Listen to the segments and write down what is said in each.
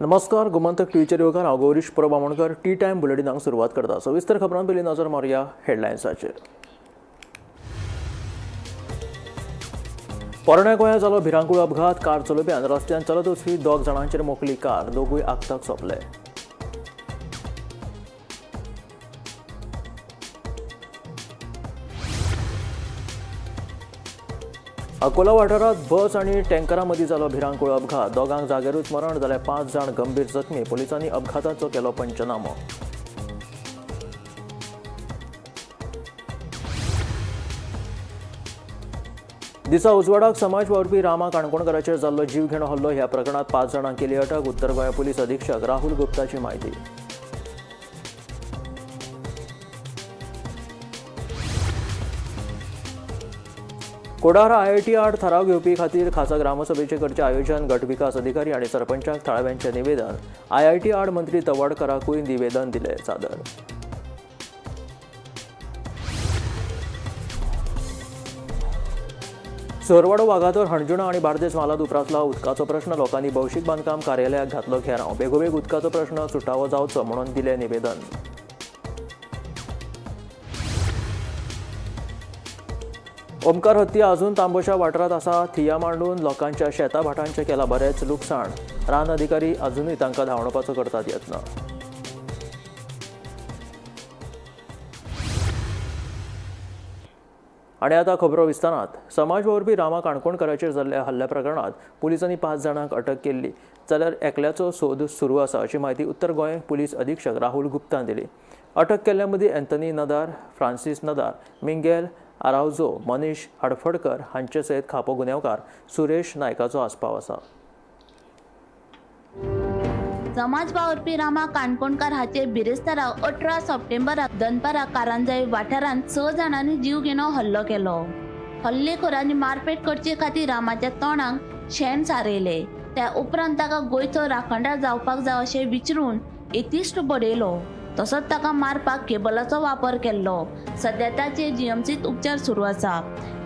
नमस्कार, गोमंतक टीव्हीचेर येवकार. हांव गौरीश परब आमोणकर. टी टायम बुलेटिनाक सुरवात करता. सविस्तर खबरां पयलीं नजर मारुया हेडलायन्साचेर. पोरण्या गोंयांत जालो भिरांकूळ अपघात. कार चलोवप्यान रस्त्यान चलत वचपी 2 जाणांचेर मोखली कार. दोगूय आगताक सोंपले. अकोला वाठारात बस आनी टँकरा मदीं जालो भिरांकूळ अपघात. दोगांक जाग्यारूच मरण जाल्यार 5 जाण गंभीर जखमी. पोलिसांनी अपघाताचो केलो पंचनामो. दिसा उजवाडाक समाज वावुरपी रामा काणकोणकाराचेर जाल्लो जीवघेणो हल्लो. ह्या प्रकरणात 5 जाणांक केली अटक. उत्तर गोंय पुलीस अधीक्षक राहुल गुप्ताची म्हायती. कोडार आयआयटी आड थाराव घेवपी खातीर खासा ग्रामसभेचें करचें आयोजन. गट विकास अधिकारी आनी सरपंचांक थळाव्यांचें निवेदन. आयआयटी आड मंत्री तवडकराकूय निवेदन दिलें सादर. सरवाडो वागातोर हणजुणा आनी बार्देस म्हालांत उप्रासला उदकाचो प्रश्न. लोकांनी भौशीक बांदकाम कार्यालयाक घातलो घेराव. बेगोबेग उदकाचो प्रश्न सुटावो जावचो म्हणून दिलें निवेदन. ओमकार हत्ती अजून तांबोशा वाठारांत आसा. थिया मांडून लोकांच्या शेता भाटांचें केलां बरेंच लुकसाण. रान अधिकारी अजुनूय तांकां धांवडोवपाचो करतात यत्न. आनी आतां खबरो विस्तारांत. समाज वावुरपी रामा काणकोणकाराचेर जाल्ल्या हल्ल्या प्रकरणांत पुलिसांनी 5 जाणांक अटक केल्ली, जाल्यार एकल्याचो सोद सुरू आसा अशी म्हायती उत्तर गोंय पुलीस अधीक्षक राहुल गुप्तान दिली. अटक केल्ल्या मदीं एंथनी नदार, फ्रांसीस नदार, मिंगेल आरावजो, मनीष हडफडकर हांचे सयत खापो गुन्यांवकार सुरेश नायकाचो आस्पाव आसा. समाज वावुरपी रामा काणकोणकार हाचेर बिरेस्तारा 18 सप्टेंबराक दनपारा कारंजाई वाठारांत 6 जाणांनी जीवघेणो हल्लो केलो. हल्लेखोरांनी मारपेट करचे खातीर रामाच्या तोंडाक शेण सारयले. त्या उपरांत ताका गोंयचो राखणदार जावपाक जाय अशें विचारून येतिश्ट बडयलो. तसोच ताका मारपाक केबलाचो वापर केल्लो. सद्या ताचेर जीएमसीत उपचार सुरू आसा.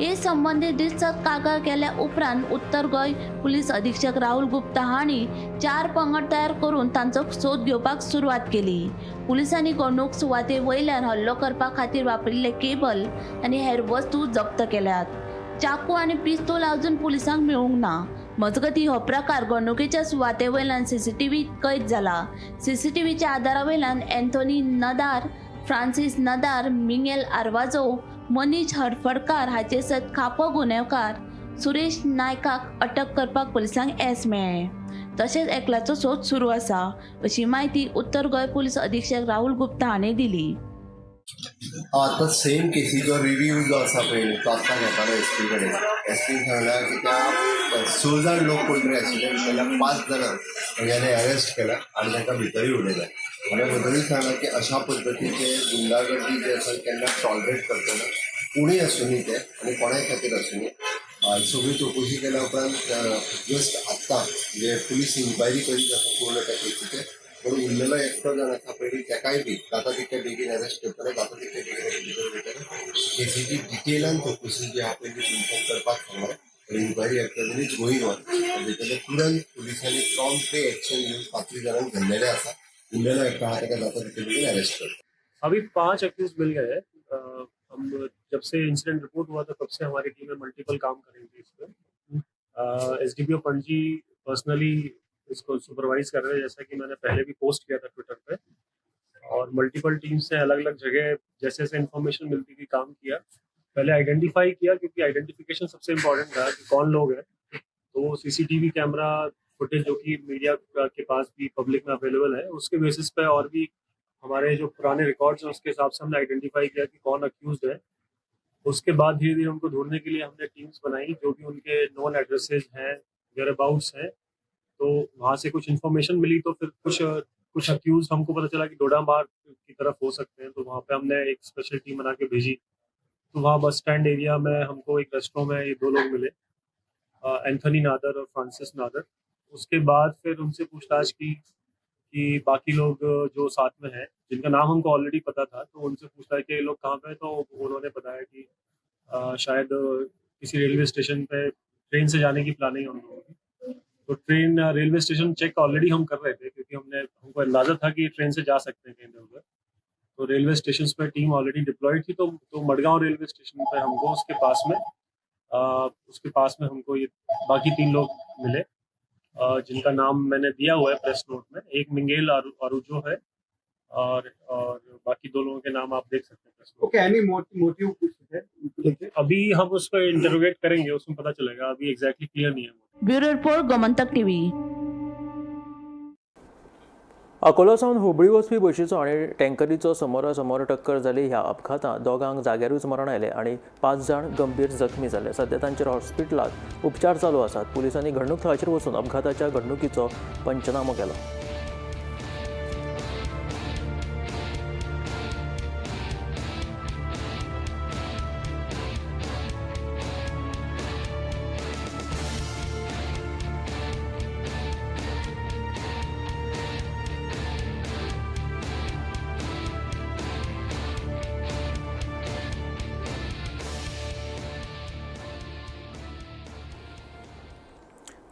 हे संबंदी रितसर कागाळ केल्या उपरांत उत्तर गोंय पुलीस अधीक्षक राहुल गुप्ता हांणी 4 पंगड तयार करून तांचो सोद घेवपाक सुरवात केली. पुलिसांनी घडणूक सुवाते वयल्यान हल्लो करपा खातीर वापरिल्ले केबल आनी हेर वस्तू जप्त केल्यात. चाकू आनी पिस्तूल अजून पुलिसांक मेळूंक ना. मजगतीं हो प्रकार घडणुकेच्या सुवाते वयल्यान सीसीटीव्हीत कैद जाला. सीसीटीव्हीच्या आदारा वयल्यान एंथोनी नदार, फ्रांसीस नदार, मिंगेल आरवाजो, मनीष हडफडकार हाचे सयत खापो गुन्यांवकार सुरेश नायकाक अटक करपाक पुलिसांक येस मेळ्ळें. तशेंच एकल्याचो सोद सुरू आसा अशी म्हायती उत्तर गोंय पुलीस अधीक्षक राहुल गुप्ता हांणी दिली. आतां सेम केसीचो रिव्यू जो आसा पळय तो आत्तां घेतालो एस पी कडेन. एस पीन सांगला की त्या 6 जाण लोक कोण तरी आशिल्ले, तेन्ना 5 जाणांक तेंच्यांनी अरेस्ट केला आनी तांकां भितरूय उडयला. आनी भितरूय सांगला की अशा पद्दतीचे गुंडागर्दी जे आसा केन्ना टॉलरेट करतना, कोणूय आसुनी ते आनी कोणाय खातीर आसुनी. सगळी चवकशी केल्या उपरांत जस्ट आत्तां म्हणजे पुलीस इन्क्वायरी करीत आसा पूर्ण त्या केसीचे. पूण उरलेलो एकटो जाण आसा पयलीं तेकाय बी जाता तितके बेगीन अरेस्ट करतले, जाता तितके बेगीन भितर वयतले. केसीची डिटेलान चवकशी जी आहा पयलीं पुलिसांक करपाक सांगलां. Inquiry actually is going on. भितरले तुरंत पुलिसांनी प्रॉम्प्टली एक्शन घेवन 5 जाणांक धरलेले आसा. उरलेलो एकटो आहा तेका जाता तितके बेगीन अरेस्ट करतले. अभी 5 एक्यूज मिल गए हैं. हम जब से इंसिडेंट रिपोर्ट हुआ था तब से हमारी टीमें मल्टीपल काम कर रही थी इस पर. S D P O Panaji personally इसको सुपरवाइज कर रहे हैं, जैसा कि मैंने पहले भी पोस्ट किया था ट्विटर पे. और मल्टीपल टीम्स ने अलग अलग जगह जैसे जैसे इन्फॉर्मेशन मिलती थी काम किया. पहले आइडेंटिफाई किया, क्योंकि आइडेंटिफिकेशन सबसे इम्पोर्टेंट था कि कौन लोग हैं. तो सीसीटीवी कैमरा फुटेज जो कि मीडिया के पास भी पब्लिक में अवेलेबल है, उसके बेसिस पे और भी हमारे जो पुराने रिकॉर्ड्स हैं उसके हिसाब से हमने आइडेंटिफाई किया कि कौन अक्यूज है. उसके बाद धीरे धीरे उनको ढूंढने के लिए हमने टीम्स बनाई, जो भी उनके नोन एड्रेसेज हैं, वेयर अबाउट्स हैं, तो वहाँ से कुछ इन्फॉर्मेशन मिली. तो फिर कुछ कुछ अक्यूज हमको पता चला कि डोडा मार्ग की तरफ हो सकते हैं, तो वहाँ पे हमने एक स्पेशल टीम बना के भेजी. तो वहाँ बस स्टैंड एरिया में हमको एक रेस्टोरेंट में ये 2 लोग मिले, एंथनी नादर और फ्रांसिस नादर. उसके बाद फिर उनसे पूछताछ की कि बाकी लोग जो साथ में हैं, जिनका नाम हमको ऑलरेडी पता था, तो उनसे पूछा कि ये लोग कहाँ पे हैं, तो उन्होंने बताया कि शायद किसी रेलवे स्टेशन पे ट्रेन से जाने की प्लानिंग है उन लोगों की. तो train railway station check already हम कर रहे थे, क्योंकि हमने हमको अंदाजा था कि ट्रेन से जा सकते हैं कहीं इधर उधर। तो रेलवे स्टेशन पे टीम ऑलरेडी डिप्लॉयड थी। तो मडगांव रेलवे स्टेशन पे हमको उसके पास में हमको ये बाकी 3 लोग मिले, जिनका नाम मैंने दिया हुआ है प्रेस नोट में। एक मिंगेल अरुजो है और बाकी 2 लोगों के नाम आप देख सकते हैं press note. Okay, any motive कुछ है उनको लेके? अभी हम उस पर इंटरोगेट करेंगे, उसमें पता चलेगा। अभी एग्जैक्टली क्लियर नहीं है। Bureau report, Gomantak TV. Ankola सावन हुबळी वचपी बशीचो आनी टँकरीचो समोरासमोर टक्कर जाली। ह्या अपघातांत दोगांक जाग्यारूच मरण आयलें आनी 5 जाण गंभीर जखमी जाले। सध्या तांचेर हॉस्पिटलांत उपचार चालू आसात। पुलिसांनी घडणूक थळाचेर वचून अपघाताच्या घडणुकीचो पंचनामो केलो।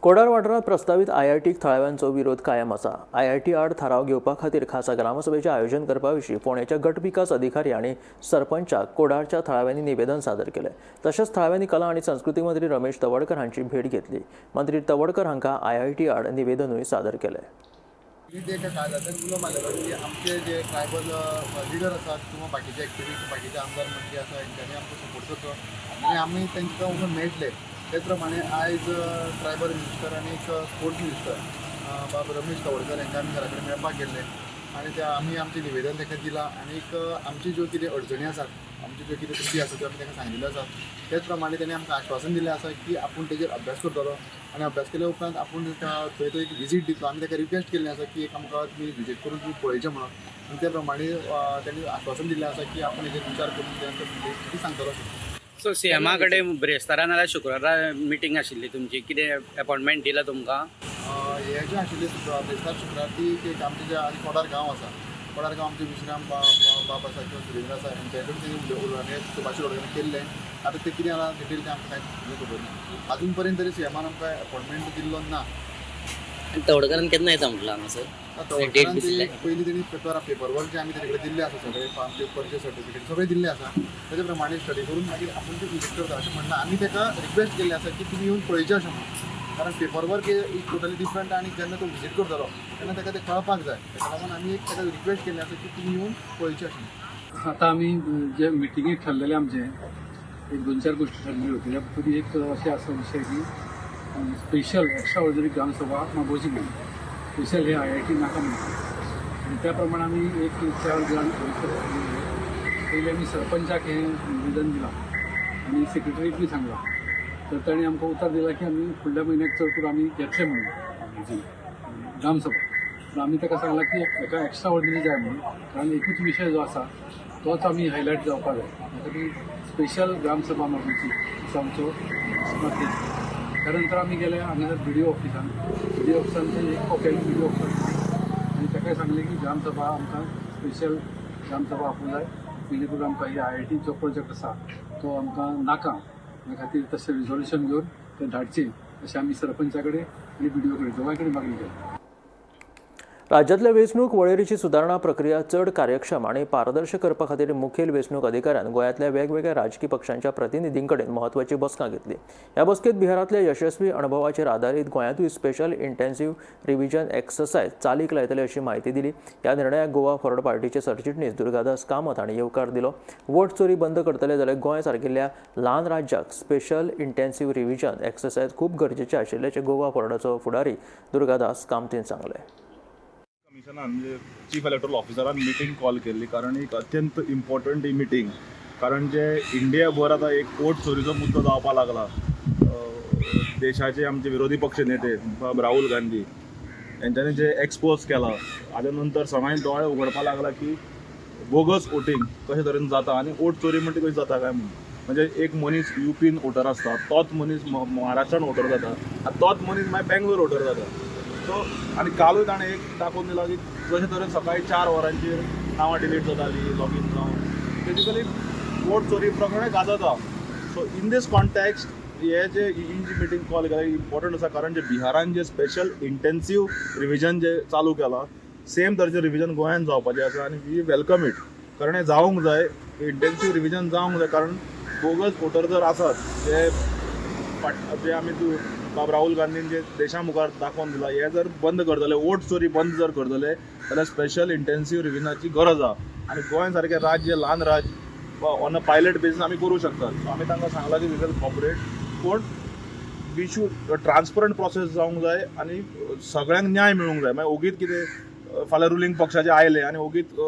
कोडार वाठारांत प्रस्तावीत आयआयटीक थळाव्यांचो विरोध कायम आसा। आयआयटी आड थाराव घेवपा खातीर खासा ग्रामसभेचें आयोजन करपा विशीं फोंडेच्या गट विकास अधिकारी आनी सरपंचाक कोडारच्या थळाव्यांनी निवेदन सादर केलें। तशेंच थळाव्यांनी कला आनी संस्कृती मंत्री रमेश तवडकर हांची भेट घेतली। मंत्री तवडकर हांकां आयआयटी आड निवेदनूय सादर केलें। कागाळान उलो मारलेलो की आमचे जे ट्रायबल लिडर आसात किंवा बाकीचे एक्टिविस्ट, बाकीचे आमदार मंत्री आसा, हेंच्यांनी आमकां सपोर्ट करचो आनी आमी तेंकां वचून मेळटले। तेच प्रमाणे आयज ट्रायबल मिनिस्टर आनी एक स्पोर्ट्स मिनिस्टर बाब रमेश तवडकर हांकां आमी घरा कडेन मेळपाक गेल्ले आनी ते आमी आमचें निवेदन तांकां दिलां आनी आमची ज्यो कितें अडचणी आसात, आमच्यो ज्यो कितें त्रुटी आसा त्यो आमी तांकां सांगिल्ल्यो आसात। तेच प्रमाणे तेणी आमकां आश्वासन दिल्लें आसा की आपूण तेजेर अभ्यास करतलो आनी अभ्यास केल्या उपरांत आपूण थंय तो एक विजीट दितलो। आमी ताका रिक्वेस्ट केल्ली आसा की एक आमकां तुमी विजीट करून तुमी पळयचें म्हणून, आनी त्या प्रमाणे तेणी आश्वासन दिल्लें आसा की आपूण हेजेर विचार करून ते सांगतलो। सो सीएमा कडेन ब्रेस्तारा नाल्यार शुक्रारा मिटींग आशिल्ली तुमची, कितें अपॉयंटमेंट दिला तुमकां? हे जे आशिल्ली ब्रेस्तार शुक्रार ती एक आमचे जे आनी कोडार गांव आसा, कोडार गांव आमचे विश्राम बाब आसा किंवा सुरेंद्र आसा हेंच्या कडेन तेणी उलोवणें सुभाष शिरोडकर केल्लें। आतां तें कितें जालां डिटेल तें आमकां कांय खबर ना। अजून पर्यंत तरी सीएमान आमकां अपॉयंटमेंट दिल्लो ना। तवडकरान केन्ना येता म्हटलं हांगासर? तवडकरान पयलीं तेणी पेपर वर्क जे आमी तेजे कडेन दिल्ले आसा, सगळे आमचे परचेस सर्टिफिकेट सगळे दिल्ले आसा, तेजे प्रमाणे स्टडी करून मागीर आपूण ते विजीट करता अशें म्हणलां। आमी ताका रिक्वेस्ट केल्ली आसा की तुमी येवन पळयचें अशें म्हणून, कारण paper work is totally different आनी जेन्ना तो विजीट करतलो तेन्ना ताका तें कळपाक जाय। ताका लागून आमी एक ताका रिक्वेस्ट केल्ली आसा की तुमी येवन पळयचें अशें। आतां आमी जे मिटिंगेक ठरलेले आमचे एक 2-4 गोष्टी ठरलेली होती। त्यापैकी एक अशें आसा विशय की स्पेशल एक्स्ट्रा ऑर्डिनरी ग्रामसभा मागोवची म्हणून, स्पेशल हे आयआयटी नाका म्हणून, आनी त्या प्रमाणे आमी एक 4 जाण पयलीं आमी सरपंचाक हें निवेदन दिलां आनी सेक्रेटरीकूय सांगलां, तर ताणें आमकां उतर दिलां की आमी फुडल्या म्हयन्याक चड करून आमी घेतले म्हणून ग्रामसभा। पूण आमी ताका सांगलां की एका एक्स्ट्रा ऑर्डिनरी जाय म्हणून, कारण एकूच विशय जो आसा तोच आमी हायलायट जावपाक जाय, त्या खातीर स्पेशल ग्रामसभा मागोवची असो आमचो मत। त्यानंतर आमी गेले हांगासर बी डी ओ ऑफिसान, बी डी ओ ऑफिसान ते एक कॉपी बी डी ओ ऑफिसान आनी ताकाय सांगलें की ग्रामसभा आमकां स्पेशल ग्रामसभा आपोवंक जाय, जेणे करून आमकां ही आयआयटीचो प्रोजेक्ट आसा तो आमकां नाका, त्या खातीर तशें रिजोल्युशन घेवन तें धाडचें अशें आमी सरपंचा कडेन आनी बी डी ओ कडेन दोगांय कडेन मागणी केली। राज्यांतल्या वेंचणूक वळेरीची सुदारणा प्रक्रिया चड कार्यक्षम आनी पारदर्शक करपा खातीर मुखेल वेंचणूक अधिकाऱ्यान गोंयांतल्या वेगवेगळ्या राजकी पक्षांच्या प्रतिनिधीं कडेन म्हत्वाची बसका घेतली। ह्या बसकेंत बिहारांतल्या यशस्वी अणभवाचेर आदारीत गोंयांतूय स्पेशल इंटेन्सिव्ह रिव्हिजन एक्सरसायज चालीक लायतले अशी म्हायती दिली। ह्या निर्णयाक गोवा फॉरवर्ड पार्टीचे सरचिटणीस दुर्गादास कामत हांणी येवकार दिलो। वोट चोरी बंद करतले जाल्यार गोंय सारकिल्ल्या ल्हान राज्याक स्पेशल इंटेन्सिव्ह रिव्हिजन एक्सरसायज खूब गरजेचें आशिल्ल्याचें गोवा फॉरवर्डाचो फुडारी दुर्गादास कामतीन सांगलें। कमिशनान म्हणजे चीफ इलेक्टोरल ऑफिसरान मिटींग कॉल केल्ली, कारण एक अत्यंत इम्पॉर्टंट ही मिटींग, कारण जे इंडिया भर आतां एक वोट चोरीचो मुद्दो जावपा लागला। देशाचे आमचे विरोधी पक्ष नेते बाब राहुल गांधी हेंच्यांनी जे एक्सपोज केला, हाज्या नंतर सगळ्यांनी दोळे उगडपा लागला की बोगस वोटींग कशे तरेन जाता आनी वोट चोरी म्हणटा ती कशी जाता काय म्हणून। म्हणजे एक मनीस युपीन वोटर आसता, तोच मनीस महाराष्ट्रान वोटर जाता आनी तोच मनीस मागीर बेंगलोर वोटर जाता। सो आनी कालूय ताणें एक दाखोवन दिलां की कशे तरेन सकाळी 4 वरांचेर नांवां डिलीट जातालीं लॉगीन जावन, बेजिकली वोट चोरी प्रकरण गाजता। सो इन these context हे जे ही जी मिटींग कॉल केला इम्पॉर्टंट आसा, कारण जे बिहारान जे स्पेशल इंटेन्सीव रिविजन जे चालू केला सेम तरेचें रिविजन गोंयान जावपाचें आसा आनी we welcome it, कारण हें जावंक जाय, इंटेन्सीव रिविजन जावंक जाय. कारण बोगस वोटर जर आसात ते जे आमी बाब राहुल गांधीन जे देशा मुखार दाखोवन दिला हे जर बंद करतले, वोट चोरी बंद जर करतले जाल्यार स्पेशल इंटेन्सीव रिविजनाची गरज आहा. आनी गोंय सारकें राज्य, ल्हान राज्य, ऑन अ पायलट बेसीस आमी करूं शकतात. सो आमी तांकां सांगलां की we will cooperate, पूण we should transparent process जावंक जाय आनी सगळ्यांक न्याय मेळूंक जाय. मागीर ओगीत कितें फाल्यां रुलींग पक्षाचे आयले आनी ओगीत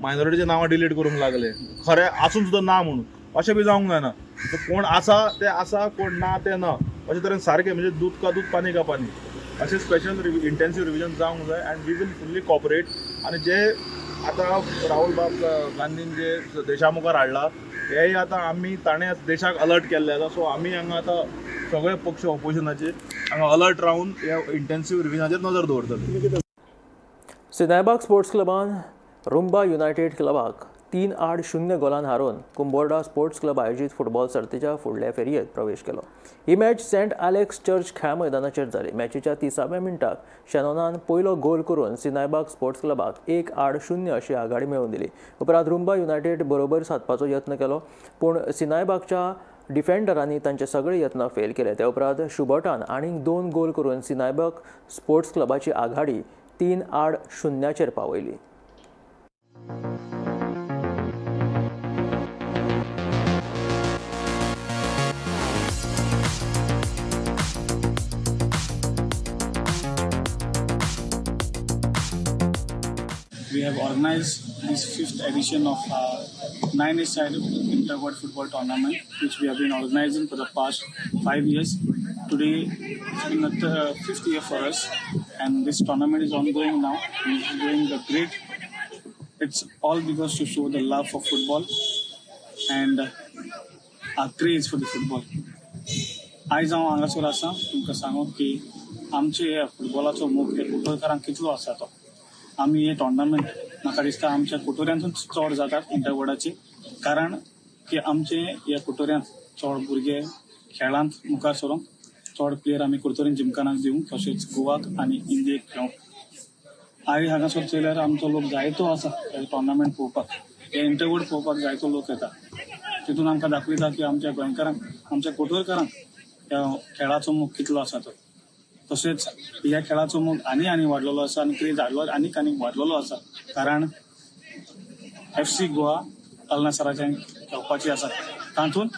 मायनॉरिटीचे नांवां डिलीट करूंक लागले, खरें आसून सुद्दां ना म्हणून, अशें बी जावंक जायना. सो कोण आसा ते आसा, कोण ना ते ना, अशे तरेन सारकें म्हणजे दूद का दूद पानी का पानी अशें स्पेशल इंटेन्सीव रिविजन जावंक जाय and we will fully cooperate. आनी जे आतां राहुल बाब गांधीन जे देशा मुखार हाडला हेय आतां आमी ताणें देशाक अलर्ट केल्लें आसा. सो आमी हांगा आतां सगळे पक्ष ऑपोजिशनाचे हांगा अलर्ट रावन ह्या इंटेन्सीव रिविजनाचेर नजर दवरतले. सिनायबाग स्पोर्ट्स क्लबान रुंबा युनायटेड क्लबाक 3-0 गोलान हारोवन कुंबोर्डा स्पोर्ट्स क्लब आयोजीत फुटबॉल सर्तीच्या फुडल्या फेरयेत प्रवेश केलो. ही मॅच सेंट आलेक्स चर्च खेळा मैदानाचेर जाली. मॅचीच्या 30व्या मिनटाक शेनोनान पयलो गोल करून सिनायबाग स्पोर्ट्स क्लबाक 1-0 अशी आघाडी मेळोवन दिली. उपरांत रुंबा युनायटेड बरोबर सादपाचो यत्न केलो, पूण सिनायबागच्या डिफेंडरांनी तांचे सगळे यत्न फेल केले. ते उपरांत शुबर्टान आनीक 2 गोल करून सिनायबाग sports क्लबाची Aghadi 3-0 पावयली. We have organized this 5th edition of our 9-a-side Interward football tournament, which we have been organizing for the past 5 years. Today, it's been the 5th year for us, and this tournament is ongoing now. It's doing the great. It's all because to show the love for football and our craze for the football. आयज हांव हांगासर आसा तुमकां सांगूंक की आमचे ह्या फुटबॉलाचो मोग हे कुटोरकारांक कितलो आसा तो. आमी हे टोर्नामेंट म्हाका दिसता आमच्या कुटोऱ्यांतूच चड जातात इंटरवॉर्डाची, कारण की आमचे ह्या कुटोऱ्यांत चड भुरगे खेळांत मुखार सरोंक, चड प्लेयर आमी कुरतोरीन जिमखानाक दिवंक, तशेंच गोवाक आनी इंडियेक खेळोंक. आयज हांगासर चोयल्यार आमचो लोक जायतो आसा हे टोर्नामेंट पळोवपाक, हे इंटरवॉर्ड पळोवपाक जायतो लोक येता. तितून आमकां दाखयता की आमच्या गोंयकारांक, आमच्या कुटोरकारांक ह्या खेळाचो मोग कितलो आसा तो. तशेंच ह्या खेळाचो मोग आनी आनी वाडलेलो आसा आनी क्रेज आनीक आनीक वाडलेलो आसा, कारण FC Goa अल-नसराचें खेळपाची आसा, तातूंत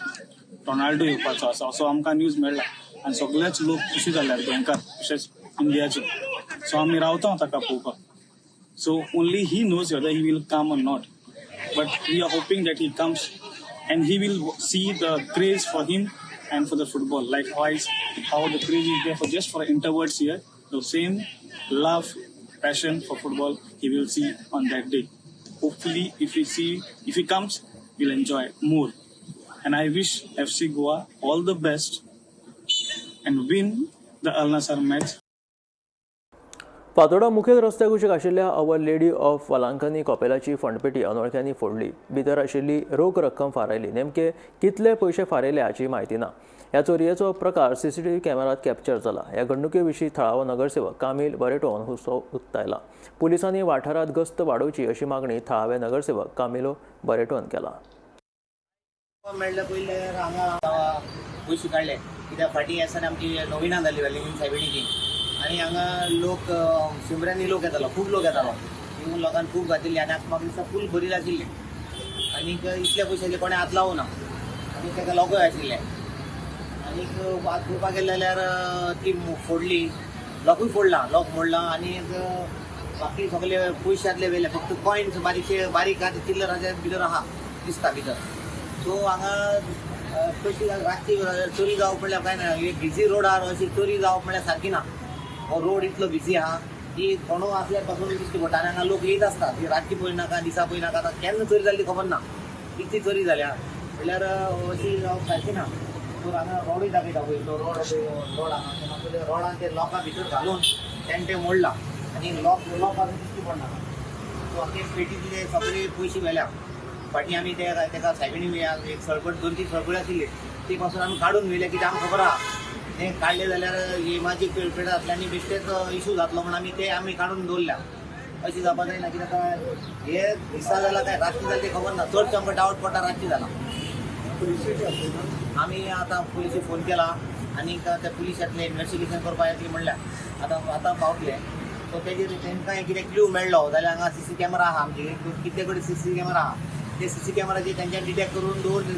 रोनाल्डो येवपाचो आसा असो आमकां न्यूज मेळ्ळा आनी सगळेच लोक खुशी जाल्यात गोंयकार तशेंच इंडियाचे. सो आमी रावता ताका पळोवपाक. So only he knows whether he will come or not, but we are hoping that he comes and he will see the craze for him and for the football. Likewise, how the craze is there for just for introverts here, the same love, passion for football he will see on that day. Hopefully, if he comes, we'll enjoy more. And I wish FC Goa all the best and win the Al Nassr match. Fatorda मुखेल रस्त्या कुशीक आशिल्ल्या our lady of Velankanni कॉपेलाची फंडपेटी अनवळख्यांनी फोडली. भितर आशिल्ली रोख रक्कम फारायली. नेमके कितले पयशे फारायले हाची म्हायती ना. ह्या चोरयेचो प्रकार सीसीटीव्ही कॅमेरात कॅप्चर जाला. ह्या घडणुके विशीं थळावो नगरसेवक कामील बरेटोन हुस्को उक्तायला. पुलिसांनी वाठारांत गस्त वाडोवची अशी मागणी थळावे नगरसेवक कामिलो बरेटोन केला. मेळ्ळे पयले हांगा पयशे काडले, कित्याक फाटीं आसतना आमची नोविना जाली वेलिंगटन सायबिणीची आनी हांगा लोक शिमऱ्यांनी लोक येतालो, खूब लोक येतालो, इवन लोकांक खूब घातिल्ली आनी आतां म्हाका दिसता फूल भरिल्लें आशिल्लें आनीक इतले पयशे कोणें हात लावूं ना आनी ताका लोकय आशिल्ले आनीक हात पळोवपाक गेले जाल्यार ती फोडली, लोकूय फोडला, लोक मोडला आनी बाकी सगळे पयशे आसले वेले, फक्त कॉयन्स बारीकशे बारीक आहा चिल्लर आसा भितर आहा दिसता भितर. सो हांगा कशी रातची चोरी जावप म्हणल्यार कांय ना, एक बिजी रोडार अशी चोरी जावप म्हणल्यार सारकी ना. हो रोड इतलो बिजी आहा की कोणू आसल्यार पासून दिश्टी पडटा आनी हांगा लोक येयत आसता, ती रातची पळय नाका दिसा पळय नाका, आतां केन्ना चोरी जाली खबर ना, कितली चोरी जाल्या म्हणल्यार अशी जावप सारकी ना. सो हांगा रोडूय दाखयता पळय, तो रोड रोड आहा तेन्ना रोडान ते लोकां भितर घालून तेणें तें मोडला आनी लोक लोक आसून दिश्टी पडना. सो ते पेटींतले सगळे पयशे व्हेल्या. फाटीं आमी ते ताका सायबिणी एक सळपट 2-3 सळपळी आशिल्ली, ती पासून आमी काडून व्हेले कित्याक आमकां खबर आहा तें काडलें जाल्यार हेमाची पिळपिळ जातली आनी बेश्टेच इशू जातलो म्हूण आमी ते आमी काडून दवरल्या. अशी जावपा जायना कित्याक हे दिसा जाला काय रातची जालें तें खबर ना. चडशें आमकां डावट पडटा रातची जाला. आमी आतां पुलिसीक फोन केला आनी ते पुलीस येतले इन्वेस्टिगेशन करपाक येतली म्हणल्या. आतां आतां पावतले सो तेजेर तेंकां कितें क्लू मेळ्ळो जाल्यार हांगा सीसी कॅमेरा आहा आमचे कितले कडेन सीसी कॅमेरा आहा ते सीसी कॅमेराचेर तेंच्यांनी डिटेक्ट करून दवरले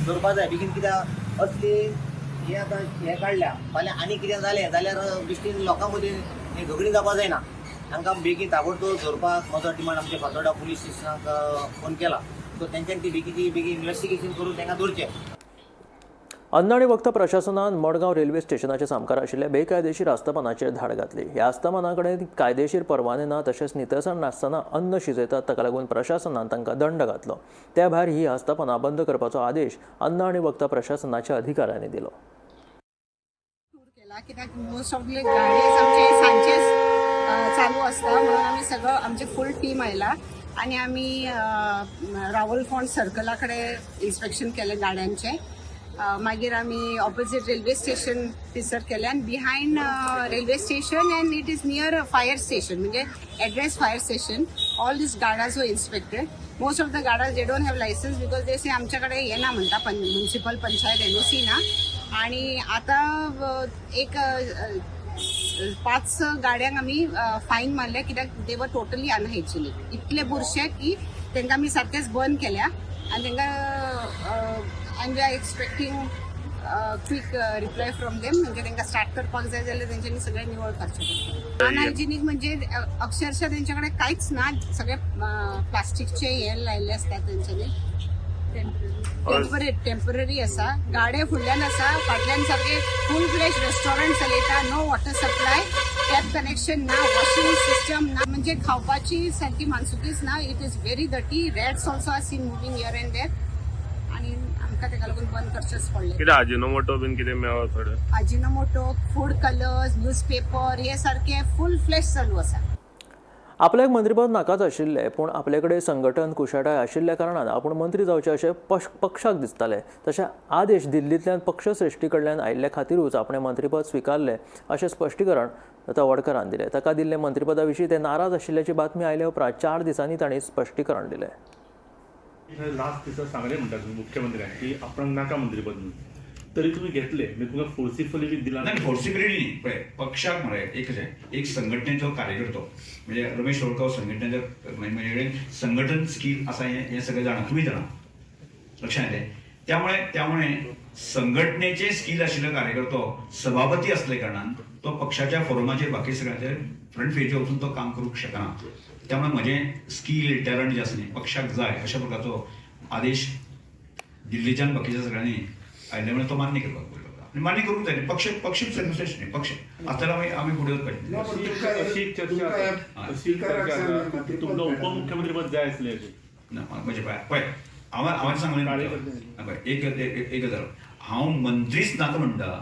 दवरपा जाय बेगीन. कित्याक असली हे आतां हें काडल्या फाल्यां आनी कितें जालें जाल्यार बेश्टीन लोकां मदीं झगडीं जावपा जायना. तांकां बेगीन ताबडतोब धरपाक म्हजो डिमांड आमच्या फातोर्डा पुलीस स्टेशनाक फोन केला सो तेंच्यांनी ती बेगीची बेगीन इन्वेस्टिगेशन करून तांकां दवरचें. अन्न आनी वखदां प्रशासनान मडगांव रेल्वे स्टेशनाच्या सामकार आशिल्ल्या बेकायदेशीर आस्थापनाचेर धाड घातली. ह्या आस्थापना कडेन कायदेशीर परवाने ना तशेंच नितळसाण नासतना अन्न शिजयतात, ताका लागून प्रशासनान तांकां दंड घातलो. त्या भायर ही आस्थापना बंद करपाचो आदेश अन्न आनी वखदां प्रशासनाच्या अधिकाऱ्यांनी दिलो. कित्याक मोस्ट ऑफ the गाडयेज आमचे सांजचेच चालू आसता म्हणून आमी सगळं आमचे फूल टीम आयला आनी आमी रावल फोंड सर्कला कडेन इन्स्पेक्शन केलें गाड्यांचें. मागीर आमी ऑपोजीट रेल्वे स्टेशन थंयसर केलें आनी behind railway station and it is near fire station म्हणजे address fire station all these गार्डास were inspected. Most of the गार्डास they don't have licence because they say आमच्या कडेन येना म्हणटा म्युनिसिपल पंचायत एनओसी ना. आणि आता एक 5 गाड्यांक आमी फायन मारले कित्याक दे वर टोटली अनहायजेनिक. इतले बुरशे की तांकां आमी सारकेच बंद केल्या आनी तांकां and we are expecting quick reply from them. म्हणजे तांकां स्टार्ट करपाक जाय जाल्यार तेंच्यांनी सगळें निवळ करचें पडटलें. अनहायजेनिक म्हणजे अक्षरशः तेंच्या कडेन कांयच ना, सगळे प्लास्टिकचे हे लायिल्ले आसता तेंच्यांनी. टेम्पररी आसा. गाडे फुडल्यान आसा, फाटल्यान सारके फूल फ्लॅश रेस्टॉरंट चलयता. No water supply, tap connection ना, वॉशिंग सिस्टम ना, म्हणजे खावपाची सारकी मानसुकीच ना. It is very dirty. Rats also are seen moving here and there आनी आमकां तेका लागून बंद करचेंच पडलें. कितें आजिनोमोटो बीन कितें मेळ्ळो थोडें? आजिनोमोटो, फूड कलर्स, न्यूजपेपर हे सारके फूल फ्लॅश चालू आसा. आपल्याक मंत्रीपद नाकाच आशिल्लें, पूण आपले कडेन संघटन कुशळटाय आशिल्ल्या कारणान आपूण मंत्री जावचें अशें पक्षाक दिसतालें. तशें आदेश दिल्लींतल्यान पक्षश्रेश्ठी कडल्यान आयिल्ल्या खातीरूच आपणें मंत्रीपद स्विकारलें अशें स्पश्टीकरण तवडकरान दिलें. ताका दिल्ले मंत्रीपदा विशीं ते नाराज आशिल्ल्याची बातमी आयले उपरांत 4 दिसांनी तांणी स्पश्टीकरण दिलें. लास्ट दिसा सांगलें म्हणटा तुमी मुख्यमंत्र्यांक की आपणाक नाका मंत्रीपद म्हणून, तरी तुमी घेतले म्हणजे तुमकां फोर्सिफली बी दिला? नाही, फोर्सिबिलिटी न्ही. पळय पक्षाक मरे एक कशें एक संघटनेचो कार्यकर्तो म्हणजे रमेश तवडकार संघटनेचो म्हणजे संघटन स्कील आसा हें सगळें जाणा तुमी जाणा लक्षात येलें. त्यामुळे त्यामुळे संघटनेचे स्कील आशिल्लो कार्यकर्तो सभापती असले कारणान तो पक्षाच्या फोरमाचेर बाकी सगळ्यांचेर फ्रंट पेजीर वचून तो काम करूंक शकना. त्यामुळे म्हजें स्कील टॅलंट जें आसा न्ही पक्षाक जाय अशा प्रकारचो आदेश दिल्लीच्यान बाकीच्या सगळ्यांनी आयिल्ल्या तो मान्य करपाक पडलो आनी मान्य करूंक जाय. पक्ष पक्ष सर्वश्रेष्ठ न्ही, पक्ष आसतना आमी फुडें वचपाचें. अशी एक चर्चा अशी तुमकां उपमुख्यमंत्रीपद जाय आसलें अशें ना म्हणजे पळय हांवें सांगलें पळय एक एक गजाल हांव मंत्रीच नाका म्हणटा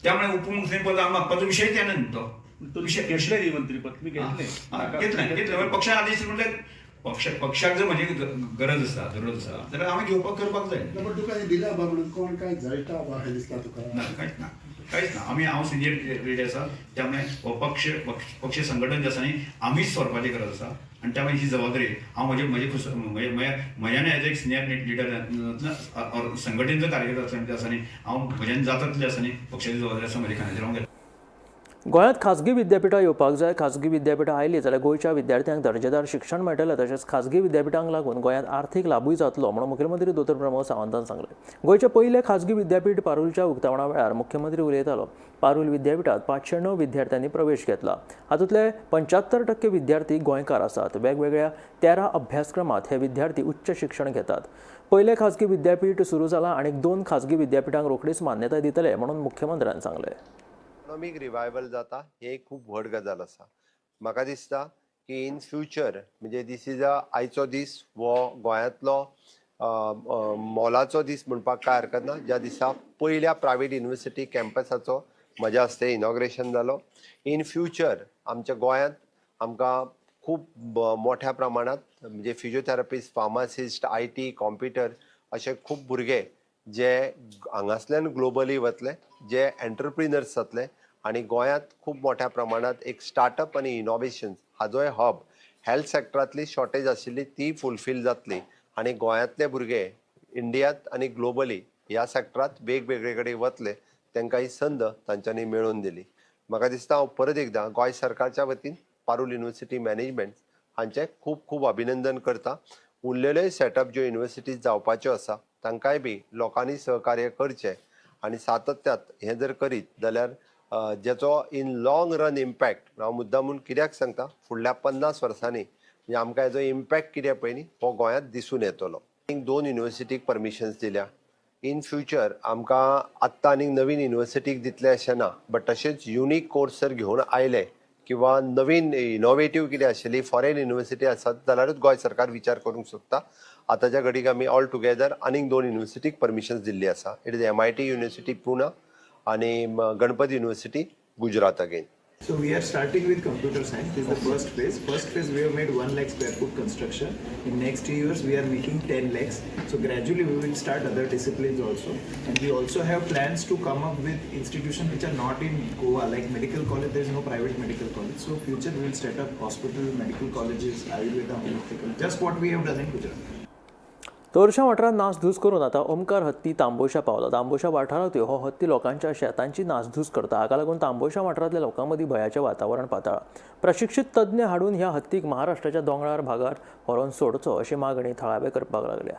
त्यामुळे उपमुख्यमंत्रीपद हांव मागपाचो विशयच येना न्ही. तो विशय घेतले न्ही मंत्रीपद तुमी घेतलें घेतलें घेतलें पक्षान आदेश म्हणल्यार पक्षाक जर म्हजी गरज आसा जरूरत आसा जाल्यार हांवें घेवपाक करपाक जाय. पण तुका हें दिलां बा म्हणून कोण काय जळटा बा अशें दिसता तुका? ना कांयच ना कांयच ना. आमी हांव सिनियर लिडर आसा त्यामुळे हो पक्ष पक्ष संघटन जें आसा न्ही आमीच व्हरपाची गरज आसा आनी त्यामुळे ही जबाबदारी हांव म्हजे म्हजे म्हज्यान एज एक सिनियर लिडर संघटनेचो कार्यकर्ता आसा न्ही हांव म्हज्यान जाता तितलें आसा न्ही पक्षाची जबाबदारी आसा म्हज्या खांद्याचेर हांव घेता. गोंयांत खाजगी विद्यापिठां येवपाक जाय. खाजगी विद्यापिठां आयलीं जाल्यार गोंयच्या विद्यार्थ्यांक दर्जेदार शिक्षण मेळटलें, तशेंच खाजगी विद्यापिठांक लागून गोंयांत आर्थीक लाभूय जातलो म्हणून मुख्यमंत्री दोतोर प्रमोद सावंतान सांगलें. गोंयचें पयलें खाजगी विद्यापीठ पारूलच्या उक्तावणा वेळार मुख्यमंत्री उलयतालो. पारूल विद्यापिठांत 509 विद्यार्थ्यांनी प्रवेश घेतला. हातूंतले 75% विद्यार्थी गोंयकार आसात. वेगवेगळ्या 13 अभ्यासक्रमांत हे विद्यार्थी उच्च शिक्षण घेतात. पयलें खाजगी विद्यापीठ सुरू जालां आनी 2 खाजगी विद्यापिठांक रोखडीच मान्यताय दितले म्हणून मुख्यमंत्र्यान सांगलें. इकॉनॉमीक रिवायवल जाता ही एक खूब व्हड गजाल आसा. म्हाका दिसता की इन फ्युचर म्हणजे this is a आयचो दीस हो गोंयांतलो मोलाचो दीस म्हणपाक कांय हरकत ना, ज्या दिसा पयल्या प्रायवेट युनिवर्सिटी कॅम्पसाचो म्हज्या हस्ते इनॉग्रेशन जालो. इन फ्युचर आमच्या गोंयांत आमकां खूब मोठ्या प्रमाणांत म्हणजे physiotherapist, pharmacist, IT, computer अशे खूब भुरगे जे हांगासल्यान ग्लोबली वतले, जे एंटरप्रिनर्स जातले आनी गोंयांत खूब मोठ्या प्रमाणांत एक स्टार्टअप आनी इनोवेशन्स हाजोय हब, हेल्थ सेक्टरांतली शॉर्टेज आशिल्ली ती फुलफील जातली आनी गोंयांतले भुरगे इंडियांत आनी ग्लोबली ह्या सेक्टरांत वेगवेगळे कडेन वतले, तांकां ही संद तांच्यांनी मेळोवन दिली. म्हाका दिसता हांव परत एकदां गोंय सरकारच्या वतीन पारूल युनिवर्सिटी मॅनेजमेंट हांचें खूब खूब अभिनंदन करता. उरलेलेय सेटअप ज्यो युनिवर्सिटीज जावपाच्यो आसा तांकांय बी लोकांनी सहकार्य करचें आनी सातत्यात हें जर करीत जाल्यार जेचो इन लॉंग रन इम्पॅक्ट, हांव मुद्दामून कित्याक सांगता, फुडल्या 50 वर्सांनी म्हणजे आमकां हेजो इम्पॅक्ट कितें पळय न्ही हो गोंयांत दिसून येतलो. 2 युनिवर्सिटीक परमिशन्स दिल्या. इन फ्युचर आमकां आत्तां आनीक नवीन युनिवर्सिटीक दितले अशें ना, बट तशेंच युनीक कोर्स जर घेवन आयले किंवा नवीन इनोवेटीव कितें आशिल्ली फॉरेन युनिवर्सिटी आसात जाल्यारूच गोंय सरकार विचार करूंक शकता. आतांच्या घडीक आमी ऑल टुगेदर आनीक 2 युनिवर्सिटीक परमिशन्स दिल्ली आसा. It is MIT university Pune आनी Ganpat university Gujarat again. So we are starting with computer science. This is the first phase. First phase we have made 1 lakh square foot construction. In next 2 years we are making 10 lakhs. So gradually we will start other disciplines also. And we also have plans to come up with institutions which are not in Goa, like medical college. There is no private medical college. So future we will set up hospital, medical colleges, Ayurveda, homeopathy college. Just what we have done in Gujarat. Torsha वाठारांत नासधूस करून आतां ओमकार हत्ती तांबोशा पावला. तांबोशा वाठारांतूय हो हत्ती लोकांच्या शेतांची नासधूस करता. हाका लागून तांबोशा वाठारांतल्या लोकां मदीं भंयाचें वातावरण पातळ्ळां. प्रशिक्षीत तज्ञ हाडून ह्या हत्तीक महाराष्ट्राच्या दोंगरार भागार व्हरोन सोडचो अशी मागणी थळावे करपाक लागल्या.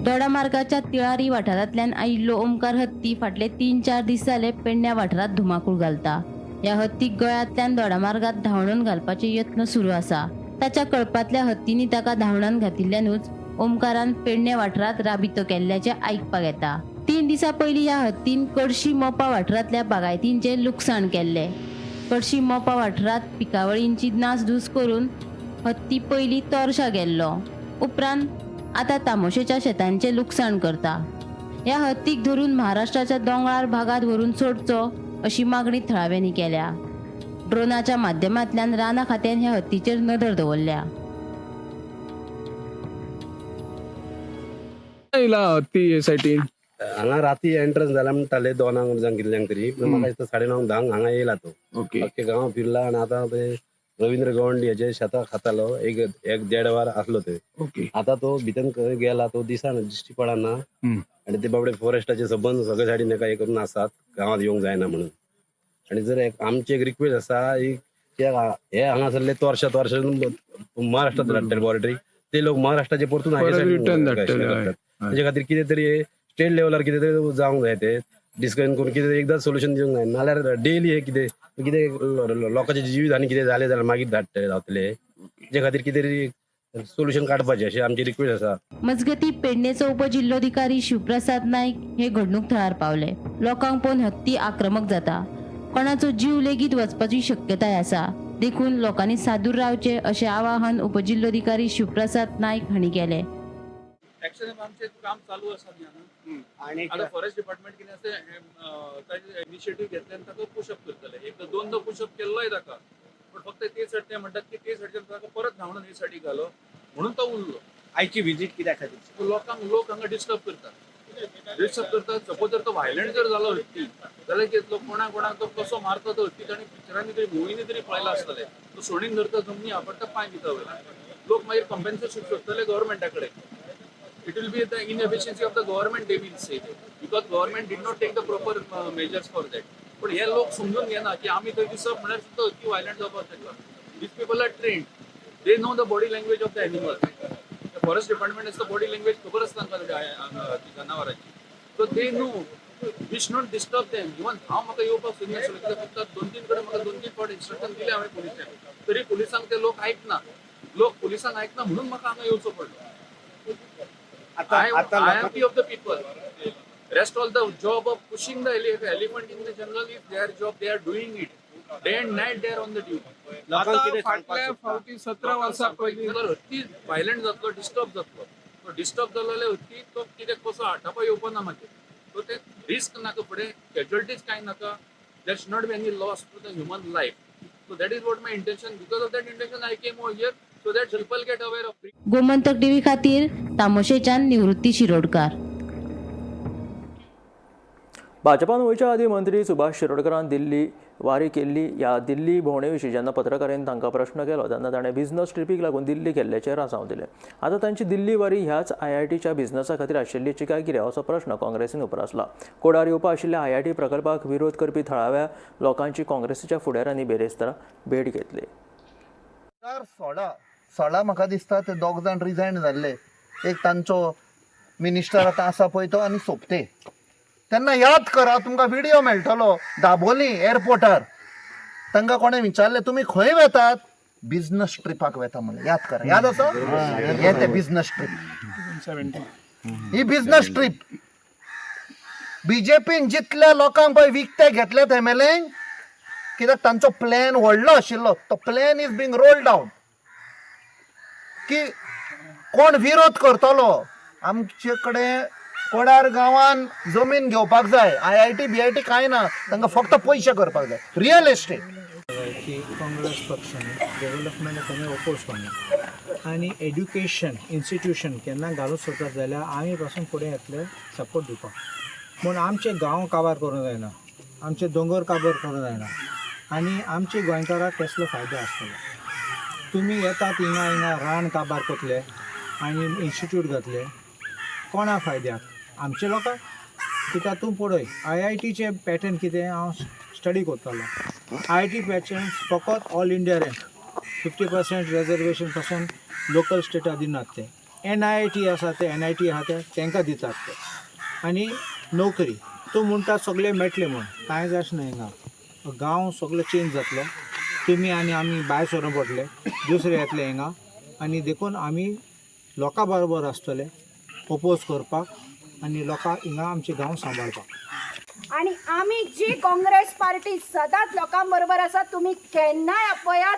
दोडामार्गाच्या तिळारी वाठारांतल्यान आयिल्लो ओमकार हत्ती फाटले 3-4 दीस जाले पेडण्या वाठारांत धुमाकूळ घालता. ह्या हत्तीक गळ्यांतल्यान दोडामार्गात धांवडून घालपाचे यत्न सुरू आसा. ताच्या कळपांतल्या हत्तींनी ताका धांवणान घातिल्ल्यानूच ओमकारान पेडणे वाठारांत राबितो केल्ल्याचें आयकपाक येता. 3 दिसां पयलीं ह्या हत्तीन कडशी मोपा वाठारांतल्या बागायतींचें लुकसाण केल्लें. कडशी मोपा वाठारांत पिकावळींची नासधूस करून हत्ती पयलीं तोरशा गेल्लो, उपरांत आतां तामोशेच्या शेतांचें लुकसाण करता. ह्या हत्तीक धरून महाराष्ट्राच्या दोंगराळ भागांत व्हरून सोडचो अशी मागणी थळाव्यांनी केल्या. ड्रोनाच्या माध्यमांतल्यान राना खात्यान ह्या हत्तीचेर नदर दवरल्या. हत्ती सायटीन हांगा राती एंट्रन्स जाला म्हणटाले 2 जावं कितल्यांक तरी, पूण म्हाका दिसता 9:30 10 हांगा येयला तो. अख्खे गांव फिरला आनी आतां ते रवींद्र गवंडी हेजे शेतां खातालो, एक देड वर आसलो ते. आतां तो भितर खंय गेला तो दिसना, दिश्टी पडना. आनी ते बाबडे फॉरेस्टाचे सबंद सगळे सायडीन एका हे करून आसात, गांवांत येवंक जायना म्हणून. आनी जर आमची एक रिक्वेस्ट आसा की हे हांगासरले तोरशा तोरशा महाराष्ट्रात धाडटले बॉर्डरी, ते लोक महाराष्ट्राचे परतून रिटर्न धाडटले. तेजे खातीर कितें तरी स्टेट लेवलार कितें तरी जावंक जाय, ते डिस्कशन करून कितें तरी एकदां सोल्युशन दिवंक जाय. नाल्यार डेली हे कितें कितें लोकांचे जिवीत आनी कितें जालें जाल्यार मागीर धाडटले जातले. तेजे खातीर कितें तरी सोल्युशन काडपाचें अशें आमची रिक्वेस्ट आसा. मजगती पेडणेचो उपजिल्होधिकारी शिवप्रसाद नायक हे घडणूक थळार पावले. लोकांक पळोवन हत्ती आक्रमक जाता, कोणाचो जीव लेगीत वचपाची शक्यताय आसा, देखून लोकांनी सादूर रावचे अशें आवाहन उपजिल्होधिकारी शिवप्रसाद नायक हांणी केलें. एक्शन आमचें काम चालू आसा न्ही हांगा. आतां फॉरेस्ट डिपार्टमेंट कितें आसा ताजें इनिशिएटीव घेतले आनी ताका पुशअप करतले. एकदां दोनदां पुशअप केल्लोय ताका, पूण फक्त ते सायड ते म्हणटात की ते सायडच्यान ताका परत धांवडून हे सायडीक घालो म्हणून तो उरलो. आयची विजीट कित्या खातीर? लोकांक लोक हांगा डिस्टर्ब करतात, डिस्टर्ब करतात. सपोज जर तो व्हायलंट जर जालो हत्ती जाल्यार कितें कोणा कोणाक तो कसो मारता तो हत्ती ताणें पिक्चरांनी तरी मुवींनी तरी पळयला आसतलें. तो सोडीन धरता जमनी आपडटा पांय दिता वयल्यान. लोक मागीर कंपेन्सेशन सोदतले गव्हर्मेंटा कडेन. It will be the inefficiency of the government, they will say, because government did not take the proper measures for that. पण हे लोक समजून घेना की आमी थंय दिसप म्हळ्यार सुद्दां हत्ती व्हायलंट जावपाक शकता. These people are trained, they know the body language of the animal. Forest department आसता बॉडी लँग्वेज खबर आसता तांकां जनावरांची. So they know we should not disturb them. Even हांव म्हाका येवपाक सोदिनासलो कित्याक फक्त 2-3 कडेन म्हाका 2-3 फावट इन्स्ट्रक्शन दिलें हांवें पुलिसांक, तरी पुलिसांक ते लोक आयकना. लोक पुलिसांक आयकना म्हणून म्हाका हांगा येवचो पडलो. I am of the people. Rest all the job of pushing the elephant in the jungle is their job. They are doing it day and night. They are on the duty. लोकांक फाटल्या फावटी 17 वर्सां पयलीं हत्ती violent जातलो, disturb जातलो. तो disturb जालो जाल्यार हत्ती तो कितें कसो आटापा येवपा ना मागीर. सो ते रिस्क नाका, फुडें कॅज्युअलिटीज कांय नाका. There should not be any loss to the human life. So that is what my intention. Because of that intention I came over here. So that people get aware of. Gomantak TV खातीर तामोशेच्यान निवृत्ती शिरोडकार. भाजपान वयच्या आदीं मंत्री सुभाष शिरोडकरान दिल्ली वारी केल्ली. ह्या दिल्ली भोंवडे विशीं जेन्ना पत्रकारांनी तांकां प्रश्न केलो तेन्ना ताणें बिझनस ट्रिपीक लागून दिल्ली गेल्ल्याचें राजांव दिलें. आतां तांची दिल्ली वारी ह्याच आयआयटीच्या बिझनसा खातीर आशिल्ल्याची काय कितें असो प्रश्न काँग्रेसीन उप्रासला. कोडार येवपा आशिल्ल्या आयआयटी प्रकल्पाक विरोध करपी थळाव्या लोकांची काँग्रेसीच्या फुडाऱ्यांनी बिरेस्तारा भेट घेतली. 2016 म्हाका दिसता ते दोग जाण रिजायन जाल्ले. एक तांचो मिनिस्टर आतां आसा पळय तो आनी सोंपते. तेन्ना याद करा, तुमकां व्हिडियो मेळटलो दाबोली एअरपोर्टार तांकां कोणें विचारलें तुमी खंय वेतात, बिझनस ट्रिपाक वेता म्हणलें. याद करा, याद आसा हे ते बिझनस ट्रीप, ही बिझनस ट्रीप. बीजेपीन जितल्या लोकांक पळय विकते घेतल्यात एमएलए, कित्याक तांचो प्लॅन व्हडलो आशिल्लो. तो plan is being rolled out की कोण विरोध करतलो. आमचे कडेन कोडार गांवान जमीन घेवपाक जाय, आयआयटी बीआयटी कांय ना, तांकां फक्त पयशे करपाक जाय, रियल एस्टेट. की काँग्रेस पक्षान डेव्हलपमेंट कोणी ओपोज करना आनी एड्युकेशन इन्स्टिट्यूशन केन्ना घालूंक सोदतात जाल्यार आमी पासून फुडें येतले सपोर्ट दिवपाक. पूण आमचे गांव काबार करूंक जायना, आमचे दोंगर काबार करूंक जायना आनी आमचे गोंयकाराक कसलो फायदो आसतलो. तुमी येतात हिंगा हिंगा रान काबार करतले आनी इन्स्टिट्यूट घातले कोणा फायद्याक, आमचे लोकांक. कित्याक तूं पळय आयआयटीचें पॅटर्न कितें हांव स्टडी करतालो. आयआयटी पॅटर्न फकत ऑल इंडिया रँक 50% रेजर्वेशन पासून लोकल स्टेटा दिनात ते. एनआयटी आसा ते एनआयटी आसा ते तांकां दितात ते. आनी नोकरी तूं म्हणटा सगळें मेळटलें म्हूण, कांयच अशें ना. हिंगा गांव सगळो चेंज जातलो, तुमी आनी आमी भायर सरून पडले, दुसरे येतले हिंगा. आनी देखून आमी लोकां बरोबर आसतले ओपोज करपाक आनी लोकांक हिंगा आमचे गांव सांबाळपाक. आणि आमी जी काँग्रेस पार्टी सदांच लोकां बरोबर आसा. तुमी केन्नाय आपयात,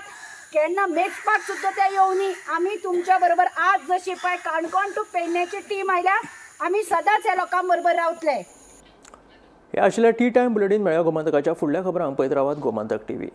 केन्ना मेजपाक सुद्दां ते येवनी, आमी तुमच्या बरोबर. आज जशी पळय काणकोण टू पेडण्याची टीम आयल्या, आमी सदांच ह्या लोकां बरोबर रावतले. हे आशिल्ल्या टी टायम बुलेटीन. मेळ्या गोमंतकाच्या फुडल्या खबरांक पळयत रावात गोमंतक टीव्ही.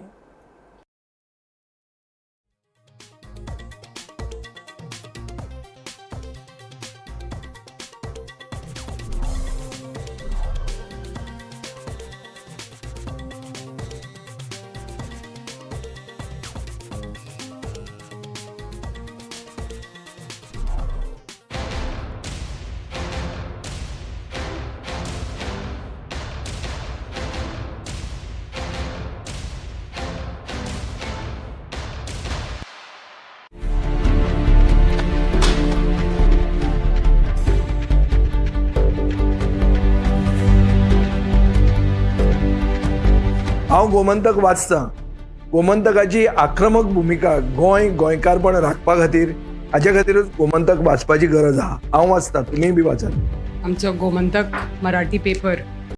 हांव गोमंतक वाचतां. गोमंतकाची आक्रमक भुमिका गोंय गोंयकारपण राखपा खातीर, हाच्या खातीरूच गोमंतक वाचपाची गरज आहा. हांव वाचतां, तुमीय बी वाचात. आमचो गोमंतक मराठी पेपर